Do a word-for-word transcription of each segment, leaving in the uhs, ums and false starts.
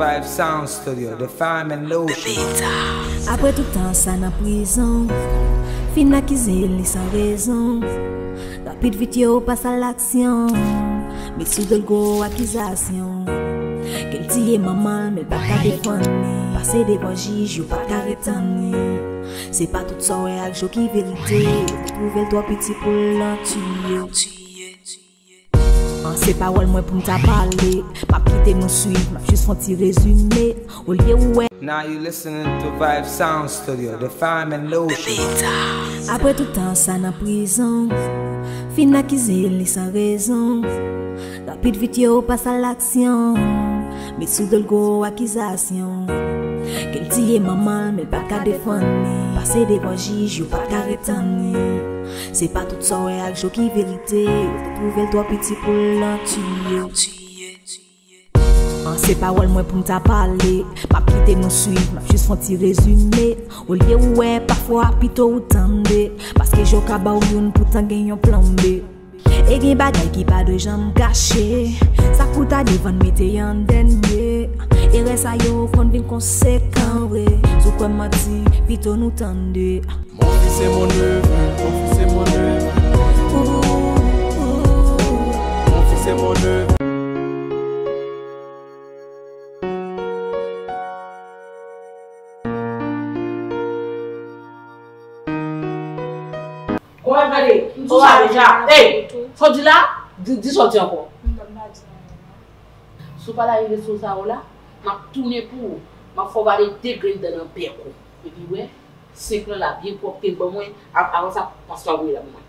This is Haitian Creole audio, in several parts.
Five Sound Studio, the fine and lotion. Apre tout tan sa nan prizon, fin akize l li san rezon. Rapid vit yo pas a laksyon. Met sou do l gwo akizasyon. Ke l tiye manman l, men l pa ka defann li. Pase devan jij, yo pa ka retann li. Se pa tout sa w wè ak je w ki verite. Yo te twouve l twò piti pou l nan tiye. An, se pawòl mwen pou m ta pale. M ap kite nou swiv, m ap jis fè yon ti rezime. Olye ou wè. Now you listening to Vibe Sound Studio, the fine and lotion. Apre tout tan sa nan prizon, fin akize l li san rezon. Rapid vit yo pas a laksyon. Met sou do l gwo akizasyon. Ke l tiye manman l, men l pa ka defann li. Pase devan jij, yo pa ka retann li. Se pa tout sa w wè ak je w ki verite. Yo te twouve l twò piti pou l nan tiye. An, se pawòl mwen pou m ta pale. M ap kite nou swiv, m ap jis fè yon ti rezime. Olye ou wè, pafwa pito ou tande. Paske je w ka ba w youn, poutan gen yon plan B. E gen bagay ki pa dwe janm kache. Sa k pou ta devan n mete an dènye. Erè sa yo konn vin konsekan vre. Si w kwè m manti, pito nou tande. Mon fils est mon neveu, mon fils est mon neveu. Mon fils est mon neveu. Kòman gade? M sou sa deja. Ey, sa w di la? Di, di sa w di ankò. Si w pa lage reso sa yo la, m ap tounen pou ou. M ap fè w vale de grenn dan nan bèk ou. Epi wè, senk lan la byen pwòp te ban mwen, a-, avan sa, pastè a voye la ban mwen.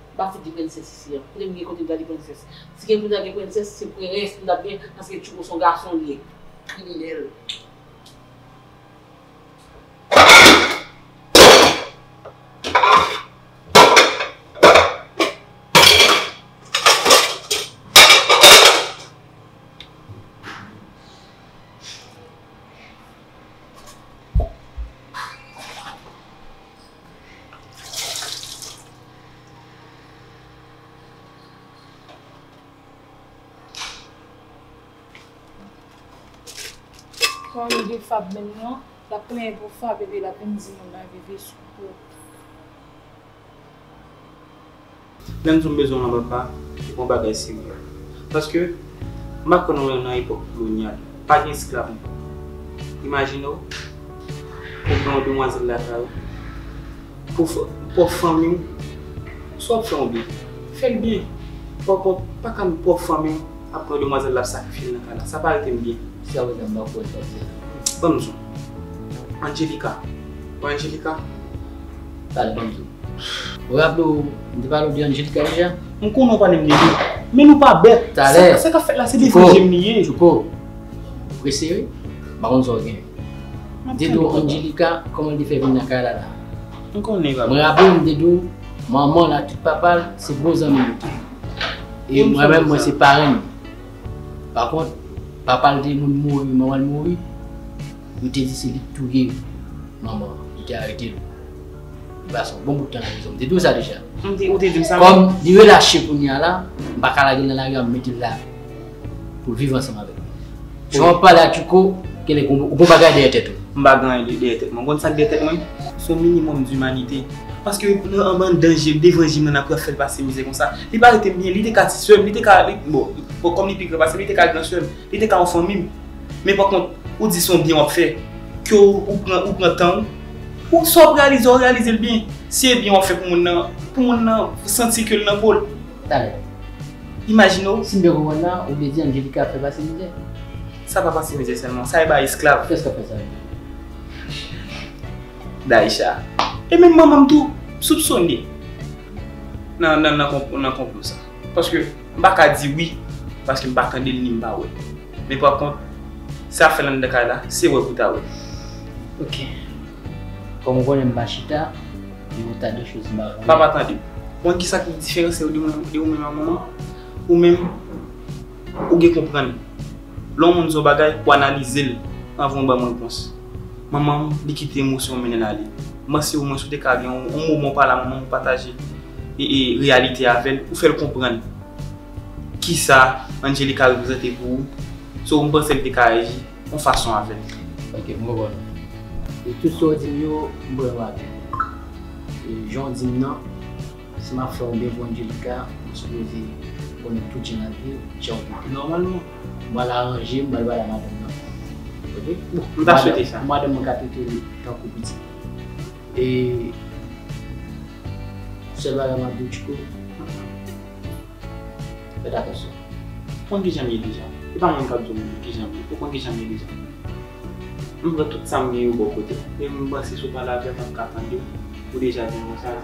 M pa fout di prensès isi an. Kote m gen kote m ta di prensès? Si gen pou ta gen prensès, se prens pou ta gen, paske Tchouko se yon gason li ye. Kriminèl. Kòm de Fab menm non, l ap plenyen pou Fab epi l ap vin di moun nan vivi sou kou. Lè m di w m bezwen w nan papa, se pou yon bagay serye. Paske, m pa kwè nou nan epòk kolonyal. Pa gen esklav ankò. Imajine w, ou pran yon demwazèl lakay ou, pou w fè, pou w fanmi w, si w ap fè yon byen, fè l byen. Pa kont, pa ka pwòp fanmi w ap pran demwazèl l ap sakrifye l nan kay la. Sa pa rete m byen. Jiska prezan m pa kwè sa se. Ban m di w. Angelica. Wè Angelica? Pale ban m di w. Ou raple w, m te pale w de Angelica deja? M konnen w pale m de li. Men nou pa bèt. Talè. Sa, sa k ap fèt la, se devan je m li ye. Tchouko. Ou prese wi. M pa konn sa w gen. M ap tande papa. M te di w Angelica, kòman l te fè vin nan kay la la? M konnen papa. Mwen raple w, m te di w, manman l ak tout papa l, se bon zanmi yo te ye. E mwen menm, mwen se parenn li. Pa kont, papa l te moun mouri, manman l mouri. Yo te di se li k touye manman an. Yo te arete l. Li pase yon bon bout tan nan prizon. M te di w sa deja. M te, ou te di m sa. Kòm li relache kounye a la, m pa ka lage l nan lari a, m mete l la pou l viv ansanm avèk nou. Jan w ap pale a Tchouko, genlè ou gon bagay dèyè tèt ou. M pa gen anyen dèyè tèt mwen. Ou konn sa k dèyè tèt mwen? Se yon minimòm dimanite. Paske nan, anndan je m, devan je m nan, n ap fè l pase mizè konsa. Li pa rete m byen, li te ka ti sè m, li te ka, li, bon, bon, kòm li pi gran pase m, li te ka gran sè m, li te ka yon fanmi m. Men pa kont, ou di se yon byen w ap fè, ke w, ou pran, ou pran tan w, ou sa w ap reyalize, w reyalize l byen. Si e byen w ap fè pou moun nan, pou moun nan santi ke l nan po l. Talè. Imajine w. Si m byen konprann la, ou vle di Angelica ap fè pase mizè? Sa pa pase mizè sèlman, sa e bay esklav. Kiyès k ap fè sa? Daïcha. E menm manman m tou, soupsone nan, nan, nan konp-, nan konplo sa. Paske m pa ka di wi, paske m pa tande l ni m pa wè. Men pa kont, sa fè l anndan kay la, se wè pou ta wè. Ok. Kòm ou konnen m pa chita, e yon ta de choz m pa konnen. Papa tande. Ou konn kisa ki diferanse w de mwen, de ou menm ak manman? Ou menm, ou gen konprann. Lè yon moun di yon bagay, ou analize l anvan w ban yon repons. Manman m, li kite emosyon mennen l ale. M panse omwen si w te ka gen yon, yon moman w pale a manman m, ou pataje e, e reyalite avè l, ou fè l konprann kisa Angelica reprezante pou ou. So, m panse l te ka aji yon fason avè l. Ok, m konprann. E tout sa w di m yo, m pran yo avè m. E jan w di m nan, si m ap fè yon byen pou Angelica, m sipoze konnen tout jan l ap viv, jan w viv. Nòmalman. M pral aranje, m pral pale a madanm nan. Ok? M ta swete sa. Madanm mwen ka trete l tankou pitit. E sèl bagay m ap di w, Tchouko, fè atansyon. Ou konn kijan m ye deja. E pa mwen k ap di w kijan m ye. Ou konn kijan m ye deja. M pran tout sa m gen yo ba w kote. E m panse si w pale avè m, m ka tande w. Ou deja di m konsa.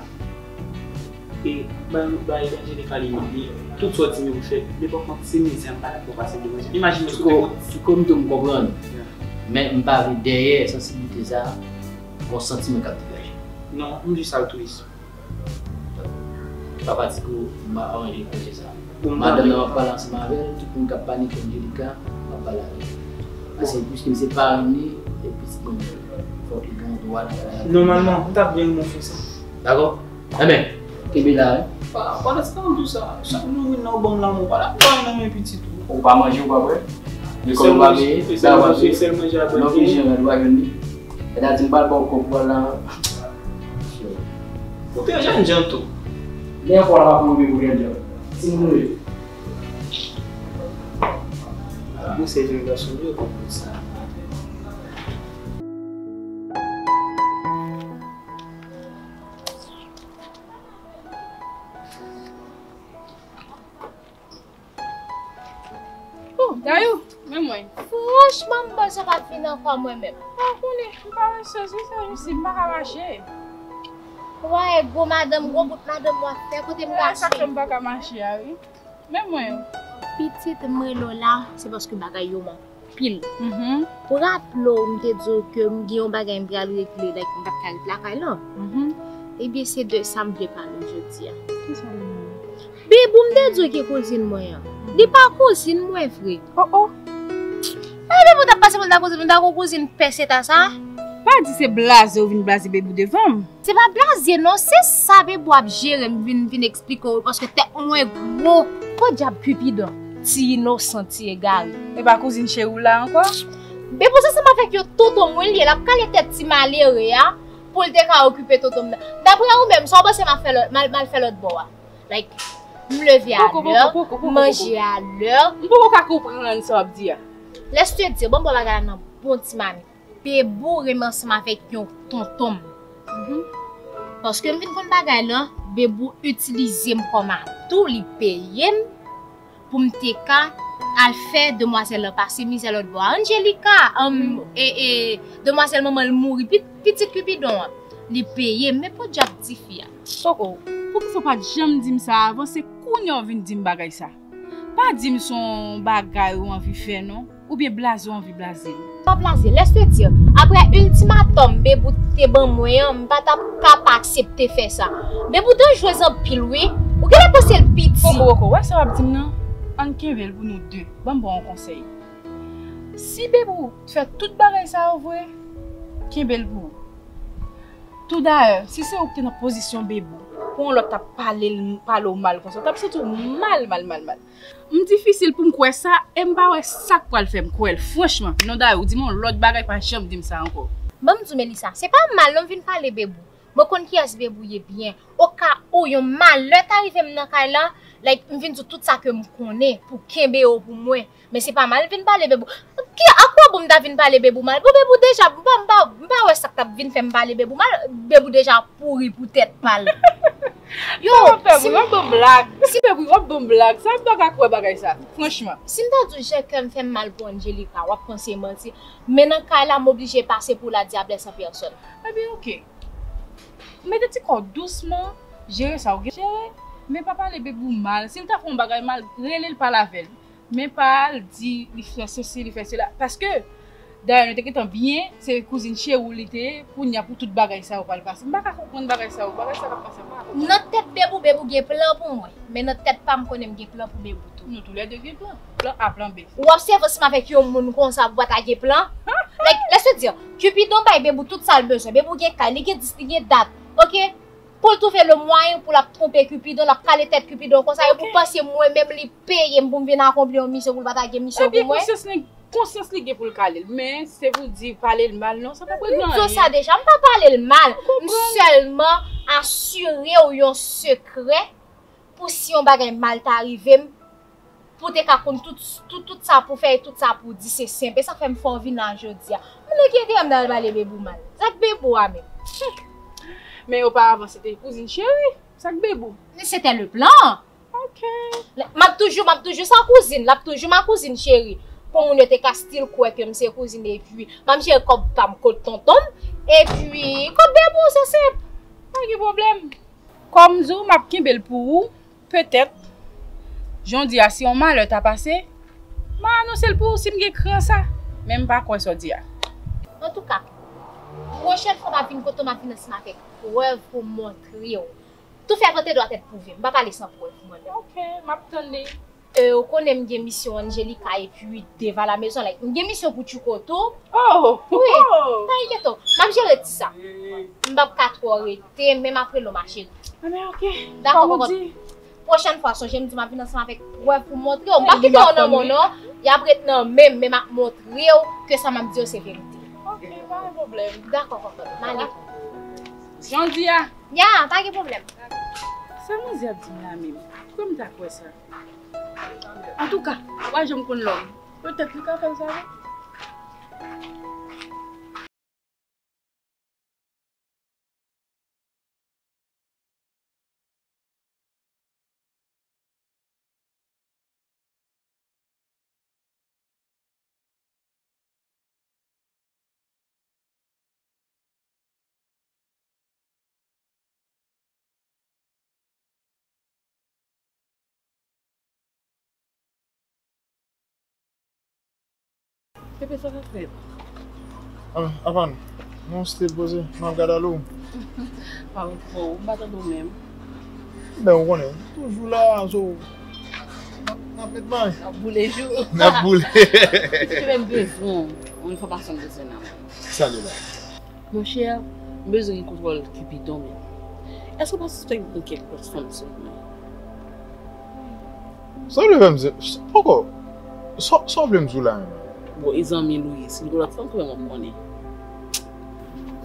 E bay bay Angelica limit li. Tout sa w di m yo m fè. Nenpòt kont se mizè m pa dakò pase devan je. Imajine si w te Tchouko, m konprann. Men m pa vle dèyè sansiblite sa a, gon santiman k ap degaje. Non, m jis altwis. Pa pati pou m aranje koze sa. Madanm nan m ap pale ansanm avè l, tout moun k ap panike Angelica, m ap pale avè l. Paske piske m se paran li, e pitit mwen menm, fòk li gen yon dwa nan bagay la. Nòmalman, m t ap byen renmen w fè sa. Dakò? Enben, kenbe la wi. Pa, pa rete nan tou sa. Chak jou nou vin nan ou ban m lanmou, pa dakò nan men pitit ou. Ou pa manje, ou pa bwè? Lekòl ou pa peye, sa ou pa peye. Sèl manje a bwè. Non, ki jan ou pa jwenn li? Sètadi m pral ba w kòb pou al nan. Ou te jènjan tou. Lè fò la pou rive pou jènjan. Timoun wi. Ou se jèn gason wi, ou konprann sa. Oh, Dayou, men mwen. Franchman, m panse w pa t vin ankò mwen menm. Pa konnen, m pa wè sèz wi, sèz isi, m pa ka mache. Wè gwo madanm, gwo bout madanm w ap fè, kote m ka fè? Sa fè m pa ka mache a wi. Men mwen. Pitit, m rele w la, se paske bagay yo m anpil. Ou raple w, m te di w ke m gen yon bagay m pral regle, like, m pa t ka ret lakay lan. Ebyen, se de sa m vle pale w jodi a. Kisa l ye? Bebou, m te di w ki kouzin mwen an. Li pa kouzin mwen vre. Oh, oh. E Bebou t ap pase pou l ta kouzin mwen, ta gon kouzin pès eta sa? Pa di se blaze ou vin blaze Bebou devan m. Se pa blaze non, se sa Bebou ap jere m vin vin eksplike w paske tèt mwen gwo. Podyab Cupidon, ti inosan, ti egare. E pa kouzin cheri w la ankò? Bebou se ansanm avèk yon tonton mwen li ye, l ap kale tèt ti malere a pou l te ka okipe tonton m nan. Daprè ou menm, sa w panse m ap fè lòt, m al, m al fè lòt bò a? Like, m leve a lè, m manje a lè. M poko ka konprann sa w ap di a. Lè se te di, ban m ba w bagay la nan bon ti mamit. Bebou renmen ansanm avèk yon tonton m. Paske m vin konn bagay lan, Bebou itilize m kòm atou, li peye m pou m te ka al fè demwazèl lan pase mizè lòt bò a. Angelica, um, e, e, demwazèl manman l mouri, pi- pitit Cupidon an, li peye m, men podyab tifi a. Koko, poukisa w pa t janm di m sa avan? Se kounye a w vin di m bagay sa. Pa di m se yon bagay ou anvi fè non, oubyen blaze w anvi blaze m. Pa blaze, lè se te di, aprè iltimatòm Bebou te ban mwen an, m pa t ap ka pa aksepte fè sa. Bebou danjrez anpil wi, ou genlè panse l piti. Koko, koko, wè sa w ap di m nan? Ann kenbe l pou nou de, ban m ba w yon konsèy. Si Bebou fè tout bagay sa yo vre, kenbe l pou ou. Toudayè, si se ou ki te nan pozisyon Bebou, pou yon lòt t ap pale l, pale w mal konsa, w t ap santi w mal, mal, mal, mal. M difisil pou m kwè sa, e m pa wè sa k pral fè m kwè l, franchman. Non, dayè, ou di m yon lòt bagay, pa janm di m sa ankò. Ban m di w, Melissa, se pa mal non m vin pale Bebou. Mwen konn kiyès Bebou ye byen. Oka ou yon malè ta rive m nan kay lan, like, m vin di w tout sa ke m konnen pou kenbe yo pou mwen. Men se pa mal vin pale Bebou. Ki, a kwa bon m ta vin pale Bebou mal? Bon, Bebou deja, m pa, m pa, m pa wè sa k t ap vin fè m pale Bebou mal. Bebou deja pouri pou tèt pa l. Yo, si w ap ban m blag, si Bebou w ap ban m blag, sa m pa ka kwè bagay sa, franchman. Si m ta di w jan kè m fè m mal pou Angelica, w ap panse manti. Men nan kay la, m oblije pase pou la diablesse en personne. Ebyen, oke. Mete ti kò w dousman, jere sa w gen jere, men pa pale Bebou mal. Si l ta fè yon bagay mal, rele l pale avè l. Men pa al di li fè sesi, li fè sela. Paske, dayè, nou te gentan byen, se kouzin cheri w li te ye, kounye a pou tout bagay sa yo pral pase. M pa ka konprann bagay sa yo, bagay sa k ap pase, m pa ka konprann. Nan tèt Bebou, Bebou gen plan pou mwen. Men nan tèt pa m, konnen m gen plan pou Bebou tou. Nou toulède gen plan. Plan A, plan B. Ou ap sèvi ansanm avèk yon moun konsa pou pa ta gen plan? Like, lè se di, Cupidon bay Bebou tout sa l bezwen. Bebou gen kay, li gen dis, li gen dat. Oke? Pou l twouve le mwayen pou l ap twonpe Cupidon, l ap kale tèt Cupidon konsa, e pou panse mwen menm li peye m pou m vin akonpli yon misyon pou l pa ta gen misyon pou mwen. Ebyen, konsyans nèg Konsyans li gen pou l kale l, men se pou di pale l mal, non, sa p ap regle anyen. M di w sa deja, m pa pale l mal. M sèlman asire w yon sekrè pou si yon bagay mal ta rive m, pou w te ka konn tout, tout, tout sa pou fè e tout sa pou di, se senp. E sa k fè m fè w vin la jodi a. Moun nan ki enterè m nan al pale Bebou mal. Sa k Bebou a menm? Men oparavan, se te kouzin cheri. Sa k Bebou? Se te le plan. Ok. M ap toujou, m ap toujou sa kouzin, l ap toujou ma kouzin cheri. Pou moun yo te ka still kwè ke m se kouzin, epi m ap jere kòb pa m kot tonton m, epi kòb Bebou, se senp. Pa gen pwoblèm. Kòm m di w, m ap kenbe l pou ou. Petèt, jan w di a, si yon malè ta pase, m a anonse l pou ou si m gen kran sa. Men m pa kwè sa w di a. Antouka, pwochèn fwa m ap vin kote w, m ap vin ansanm avèk prèv pou m montre w. Tou fè vante dwa tèt pwouve. M pa pale san prèv, mwen menm. Ok, m ap tann li. E, ou konnen m gen misyon Angelica epi Deva la mezon, like, m gen misyon pou Tchouko tou. Oh! Wi, oh! Pa enkyete w. M ap jere ti sa. M p ap ka twò rete, men m ap rele w ma chérie. Anben, ok. Dakò, kòm ou di. Pwochèn fwa, sonje m di w m ap vin ansanm avèk prèv pou m montre w. M p ap kite yo nan men w, non. Y ap ret nan men m, men m ap montre w ke sa m ap di yo se verite. Ok, pa gen pwoblèm. Dakò, kòkòt. M ale. Jan w di a. Ya, pa gen pwoblèm. Sa manzè ap di m la menm? Kòman m ta kwè sa? Antouka, ou pa janm konn lòm. Petèt li ka fè l sa vre. Pepe, sa k ap fèt? Ah, Avan, non, still poze, m ap gade alo. Pa wè fò, ou pa tande w menm. Ben, ou konnen, toujou la, so, n ap, n ap met bay. N ap boule jou. N ap boule. Mwen menm bezwen w, yon enfòmasyon m bezwen nan men w. Sa li la? Monchè, m bezwen gen kontwòl Cupidon menm. Èske w pa sispèk gen kèk lòt fanm sou mwen? Sa w vle fè m di? Poko. Sa, sa w vle m di w la menm? Bon, e zanmi nou ye. Si l gen lòt fanm, kanmenm w ap konnen.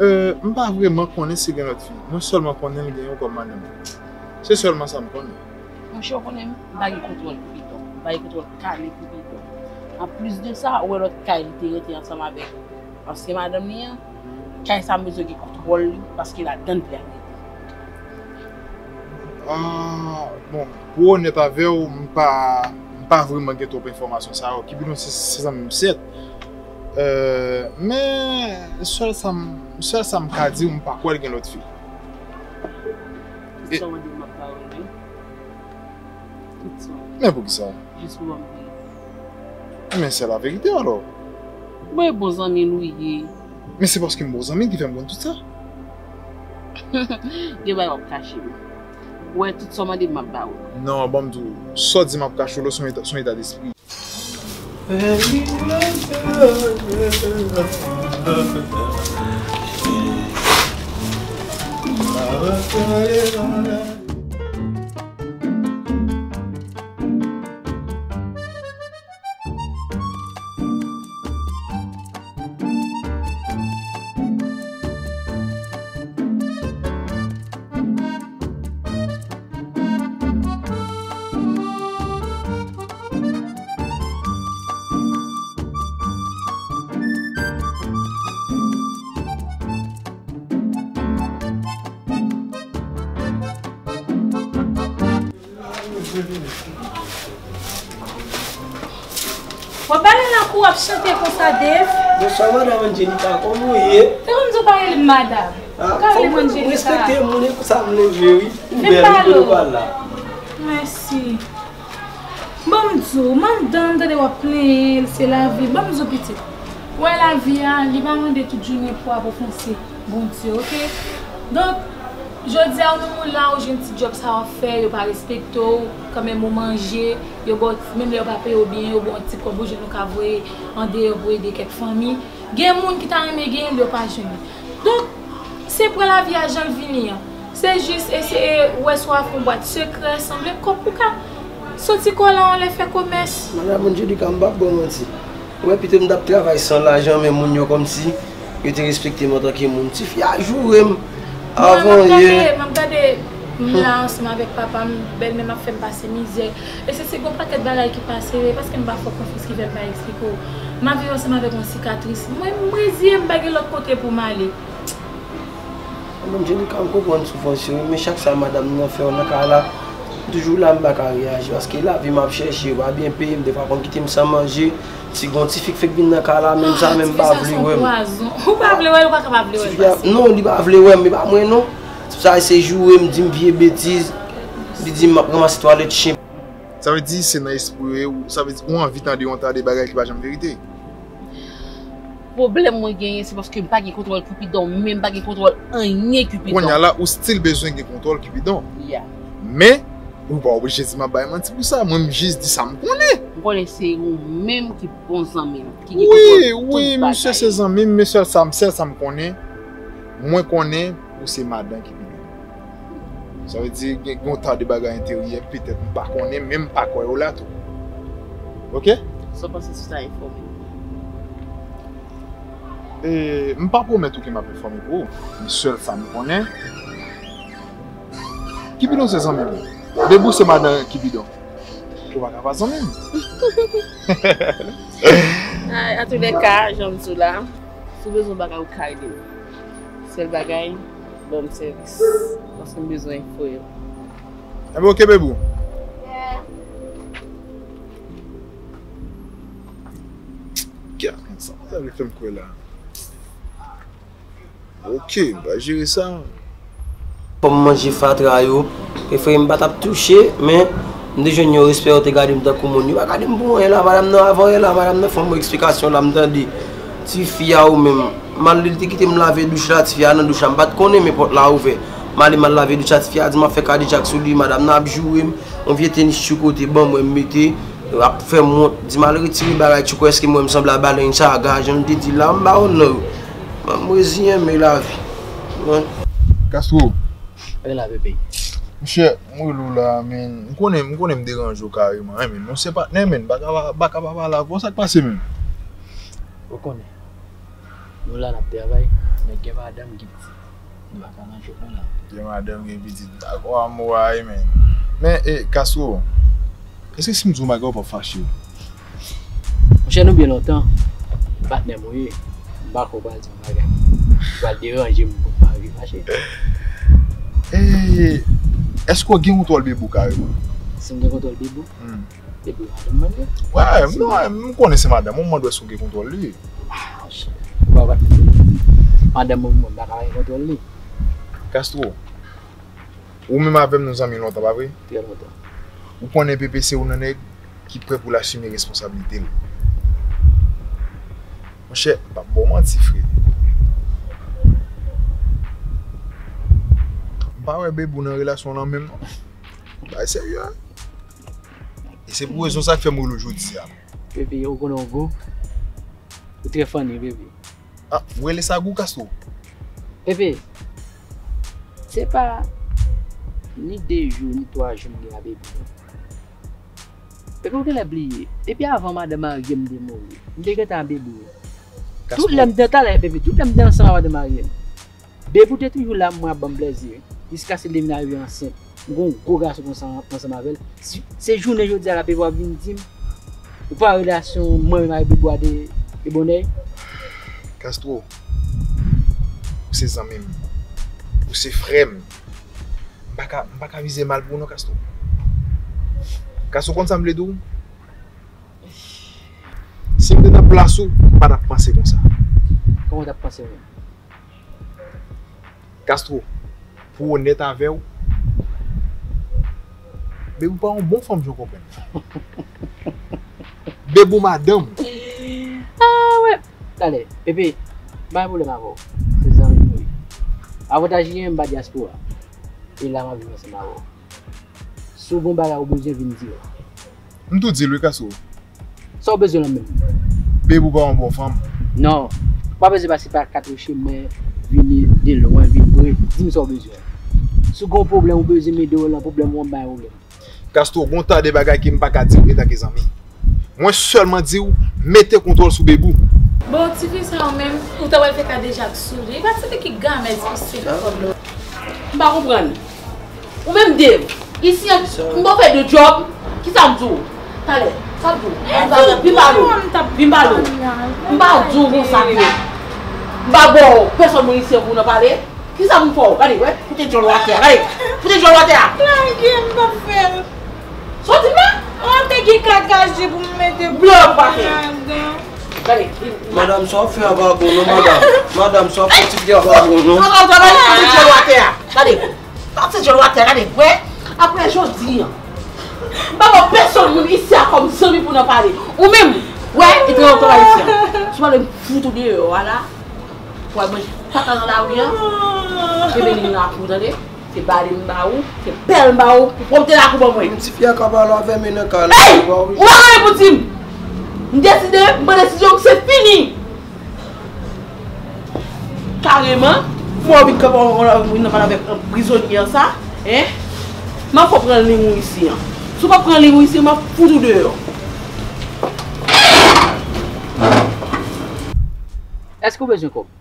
Euh, m pa vrèman konnen si gen lòt fi. Mwen sèlman konnen l gen yon kòm madanm. Se sèlman sa m konnen. Monchè, w konnen m pa gen kontwòl Cupidon. M pa gen kontwòl kale Cupidon. Anplis de sa, ou wè lòt kay li te rete ansanm avèk ansyen madanm li an, kay sa m bezwen gen kontwòl li, paske ladann li ap rete. Ah, bon, pou onèt avè w, m pa, m pa vrèman gen twòp enfòmasyon sa yo. Cupidon se, se zanmi m sèt. Euh, men, sèl sa m, sèl sa m ka di w, m pa kwè l gen lòt fi. Tout sa w mande m ap ba w li. Tout sa. Men poukisa? Jis pou ban m vérité. Men se laverite alò. Bon, e bon zanmi nou ye. Men se paske m bon zanmi ki fè m konn tout sa. Gen bagay w ap kache m. Ou wè tout sa w mande m ap ba ou. Non, ban m di w, sa w di m ap kache w la, se yon eta, se yon eta despri. W ap ale nan kou, w ap chante konsa, Dave? Bonswa, Madam Angelica, kòman w ye? Te konn di w pa rele m madam. Ah, ou ka rele m Angelica. Respekte moun, e konsa m leve, wi. Ou bèl, ou bèl, ou pa la. Mèsi. Ban m di w, madanm, tande w ap plenyen l, se lavi. Ban m di w, pitit. Ou wè lavi a, li pa mande tout jounen pou w ap ofanse Bondye, oke? Donk, jodi a, ou menm ou la, ou jwenn ti djòb sa w ap fè, yo pa respekte w, kanmenm ou manje, yo ba w, menm lè yo pa peye w byen, yo ba w yon ti kòb, ou jwenn ou ka voye andeyò pou ede kèk fanmi. Gen moun ki ta renmen genyen l, yo pa jwenn li. Donk, se pran lavi a jan l vini an. Se jis eseye wè si w a fè yon bwat sekrè, sanble kòb pou ka soti kò la yon lè fè komès. Madanm Angelica, m p ap ba w manti. Wè, pito m t ap travay san lajan, men moun yo kòmsi yo te respekte m antanke moun. Tifi a joure m avan yè. M ap gade, m ap gade, m la ansanm avèk papa m, bèlmè m ap fè m pase mizè. E se, se gon pakèt bagay ki pase, e paske m pa fè w konfyans ki fè m pa eksplike w. M ap viv ansanm avèk yon sikatris. Mwen, m reziye m, m pa gen lòt kote pou m ale. Mwen menm, Jenika, m konprann soufrans yo, men chak sa madanm nan fè w nan kay la, m toujou la, m pa ka reyaji, paske lavi m ap chèche, yo pa byen peye m, defwa konn kite m san manje, ti gon ti fi k fèk vin nan kay la, menm sa, menm pa vle wè m. Ou pa vle wè l, ou pa ka pa vle wè l, pase. Non, li pa vle wè m, e pa mwen non. Ti fi sa se joure m, di m vye betiz, li di m ap ranmase twalèt chen. Sa vle di se nan espri w ye, ou, sa vle di ou anvi tande yon ta de bagay ki pa janm verite. Pwoblèm mwen genyen, se paske m pa gen kontwòl Cupidon, men m pa gen kontwòl anyen Cupidon. Kounye a la, ou still bezwen gen kontwòl Cupidon. Yeah. Men, ou pa oblije di m ap bay manti pou sa. Mwen, m jis di sa m konnen. M konnen se ou menm ki bon zanmi m, ki gen kontwòl tout bagay. Wi, wi, misye se zanmi m, men sèl sa, sèl sa m konnen, mwen konnen ou se madan Cupidon. Sa vle di, gen, gen yon ta de bagay enteryè, petèt m pa konnen, men m pa kwè yo la tou. Oke? Sa w panse sou sa, enfòme m. E, m pa pwomèt ou ke m ap enfòme pou ou, men sèl sa m konnen, Kipidon se zanmi m. Bebou se madan Kipidon. Ou pa ka pa zanmi m. Ay, antoulèka, jan m di w la, si w bezwen yon bagay, ou ka rele m. Sèl bagay, ban m sèvis. Paske m bezwen enfo yo. Enben, oke, Bebou. Yeah. Gad sa, sa vle fè m kwè la. Oke, m va jere sa. Fò m manje fatra yo. Prefere m pa t ap touche, men m te jwenn yon respè, yo te gade m tankou moun. Yo pa gade m pou anyen la, madanm nan avan yè la, madanm nan fè m yon eksplikasyon la, m tande. Tifi a ou menm. M al li te kite m lave douch la, tifi a nan douch la, m pa t konnen, men pòt la ouvè. M ale m al lave douch la, tifi a di m ap fè kadejak sou li, madanm nan ap joure m, yon vye tenis tchouko te ban mwen, m mete, ap fè m wont, di m al retire bagay tchouko, èske m wè m sanble a Balenciaga, jan m te di la, m ba yo non yo. M reziyen m e lavi. Wi. Castro. Rela, bebe. Monchè, m rele w la, men, m konnen, m konnen m deranje w kareman, wi, men, nou se patnè, men, m pa ka, pa ka pa pale avè w, sa k pase, men? Ou konnen, nou la n ap travay, men gen madanm, gen pitit. Nou pa ka nan jwèt nou la. Gen madanm, gen pitit, dakò, amou a, wi, men. Men, e, Castro, èske si m di w yon bagay, ou p ap fache? Monchè, nou byen lontan, patnè m ou ye, m pa kwè w pral di m yon bagay ki pral deranje m pou m pa rive fache. E, èske w gen kontwòl Bebou kareman? Si m gen kontwòl Bebou? Hmm. Bebou madanm mwen, wi. Wè, non, m konnen se madanm ou, m mande w èske w gen kontwòl li. Ah, monchè, ou pa patnè m, madanm mwen, mwen, m pa ka gen kontwòl li. Castro, ou menm avè m nou zanmi lontan, pa vre? Trè lontan. Ou konnen Pepe se youn nan nèg ki prè pou l asime responsablite l. Monchè, m p ap ba w manti, frè. M pa wè Bebou nan relasyon lan menm, non. Bagay serye, wi. E se pou rezon sa k fè m rele w jodi a. Pepe, ou konnen w gou? Ou trè funny, Pepe. Ah, ou rele sa gou, Castro? Pepe, se pa ni de jou, ni twa jou m gen a Bebou. Pepe, ou genlè bliye. Depi avan madanm marye m te mouri, m te gentan a Bebou. Tout lè m te, talè, Pepe, tout lè m te ansanm a madanm marye m. Bebou te toujou la, mwen ap ban m plezi, wi. Jiskaske l te vin arive ansent. M gon gwo gason konsa ansanm avè l. Si, se jounen jodi a la, Bebou ap vin di m, ou pa wè relasyon mwen menm avèk Bebou a te, te bonnèy? Castro, ou se zanmi m. Ou se frè m. M pa ka, m pa ka vize mal pou ou non, Castro. Castro, konn sa m vle di w? Si m te nan plas ou, m pa t ap panse konsa. Kòman w t ap panse menm? Castro, pou onèt avè w, Bebou pa yon bon fanm, jan w konprann. Bebou madanm. Ah, wè. Talè, Pepe, m pa gen pwoblèm avè w. Se zanmi m ou ye. Avantaj li genyen, m pa dyaspora. E la m ap viv ansanm avè w. Si w gon bagay ou bezwen, vin di m. M tou di l wi, Castro. Sa w bezwen lan menm? Bebou pa yon bon fanm. Non. Ou pa bezwen pase pa katrechemen, vini de lwen, vin pre. Di m sa w bezwen. Si w gon pwoblèm, ou bezwen m ede w lan pwoblèm ou, m bay pwoblèm. Castro, gon ta de bagay ke m pa ka di w etanke zanmi. Mwen sèlman di w, mete kontwòl sou Bebou. Bon, tifi sa yo menm, ou ta pral fè kadejak sou li. Li pa t se te ki gamèt pou se kòb la. M pa konprann. Ou menm Dave, isi an, m ba w fè de djòb, kisa m di w? Talè, sa m di w? Vin pale w, vin pale w. M pa di w konsa ke m pa ba w pèsòn moun isi an pou w nan pale. Kisa pou m fè w? Gade, wè, foute djòl ou atè a, gade, foute djòl ou atè a. Lage m, m p ap fè l. Sa w di m la? An te gen kakaje pou m mete pou ladan. Gade, vin. Madanm, sa w ap fè a pa bon non, madanm. Madanm, sa w ap fè ti fi a pa bon non. Sa w ap travay, foute djòl ou atè a. Gade. Pati djòl ou atè, gade, wè. Apre jodi an, m pa ba pèsòn moun isi a kòm zanmi pou n ap pale. Ou menm, wè, e trè otan la isi an. Si w pale m fout ou deyò a la, w al manje kaka nan lari an. Kenbe li nan lakou, tande? Se bale m ba ou, se pèl m ba ou, pou pwòpte lakou ban mwen. Ti fi a ka pale avè m nan kay la. Ey! Ou pa gen anyen pou di m. M deside, m pran desizyon m, se fini. Kareman, fò w vin kanpe w nan pale avèk prizonye an sa, en? M ap fè w pran liy ou isi an. Si w pa pran liy ou isi an, m ap fout ou deyò. Èske w bezwen kòb?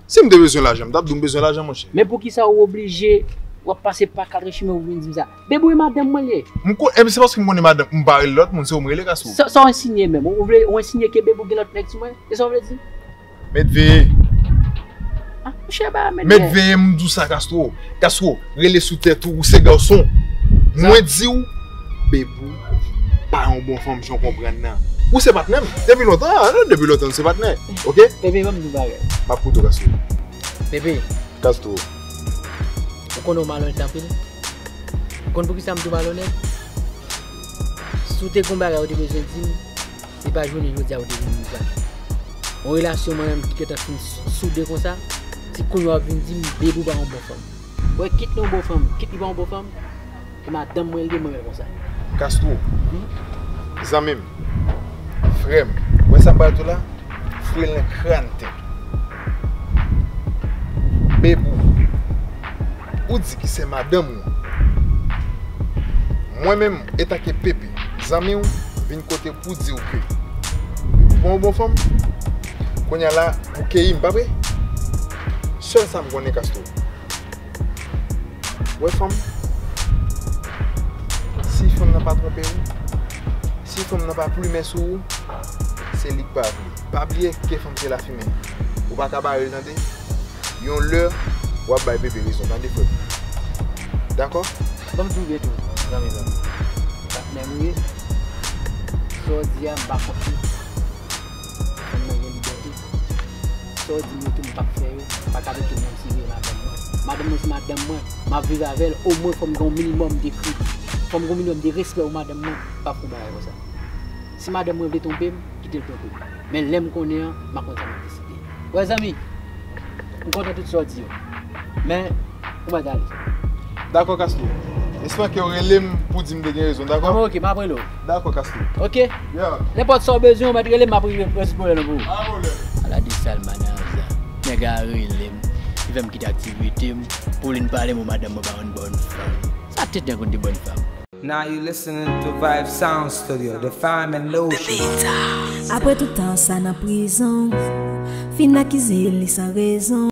Si m te bezwen lajan, m t ap di w m bezwen lajan, monchè. Men poukisa ou oblije, w ap pase pa kat chimen ou vin di m sa? Bebou e madanm mwen l ye. M ko-, e se paske m konnen madanm, m pa rele lòt moun, se ou m rele, Kastwo. Sa, sa w ensinye menm? Ou vle, ou ensinye ke Bebou gen lòt nèg sou mwen? E sa w vle di? Mèt veye. Ah, monchè, ba mèt veye. Mèt veye, m di w sa, Kastwo. Kastwo, rele sou tèt ou, ou se gason. Mwen di w, Bebou pa yon bon fanm, jan w konprann nan. Ou se patnè m. Depi lontan, ah, depi lontan, nou se patnè. Oke? Bebe, ban m di w bagay. M ap koute w, Kastwo. Bebe. Kastwo. Ou konnen w malonèt anpil? Ou konn poukisa m di w malonèt? Si w te gen yon bagay ou te bezwen di m, se pa jounen jodi a ou te vin di sa. Yon relasyon mwen menm ki gentan fin sou-, soude konsa, se kounye a w ap vin di m Bebou pa yon bon fanm. Wè, kit li yon bon fanm, kit li pa yon bon fanm, e madanm mwen l ye, mwen menm konsa. Kastwo, zanmi m, frè m, wè sa m pral di w la? Fouye l nan kràn tèt ou. Bebou, ou di ki se madanm ou an. Mwen menm, antanke Pepe, zanmi w, vin kote pou di w ke Bebou pa yon bon fanm. Kounye a la, ou keyi m, pa vre? Sèl sa m konnen, Kastwo. Wè fanm, si fanm nan pa twonpe w, si fanm nan pa plimen sou ou, se li k pa vle. Pa bliye ke fanm se lafimen. Ou pa ka bare l, tande. Yon lè, w ap bay Pepe rezon, tande, frè m. Dakò? Ban m di w byen tou, zanmi pa m. Patnè m ye. Sa w di a, m pa kont li. Fanm nan gen libète. Sa w di m yo tou, m p ap fè yo. M pa ka mete m nan tire madanm mwen. Madanm mwen se madanm mwen. M ap viv avè l. Omwen, fò m gen yon minimòm de kredi. Fò m gen yon minimòm de respè pou madanm mwen. M p ap fè yon bagay konsa. Si madanm mwen vle twonpe m, kite l twonpe m. Men lè m konnen an, m a konn sa m ap deside. Wè, zanmi, m kontan tout sa w di yo. Men, ou mèt ale. Dakò, Kastwo. Espere ke w rele m pou di m te gen rezon, dakò? Bon, ok, m ap rele w. Dakò, Kastwo. Ok? Yeah. Nenpòt sa w bezwen, ou mèt rele m, m ap rezoud pwoblèm nan pou ou. Pa pwoblèm. Ala de sal manaza. Nèg la rele m. Li fè m kite aktivite m. Pou li n pale m, madanm mwen pa yon bòn fanm. Sa tèt nèg konn de bòn fanm. Now you listening to Vibe Sound Studio, the fine and lotion. Apre tout tan sa nan prizon, fin akize li san rezon.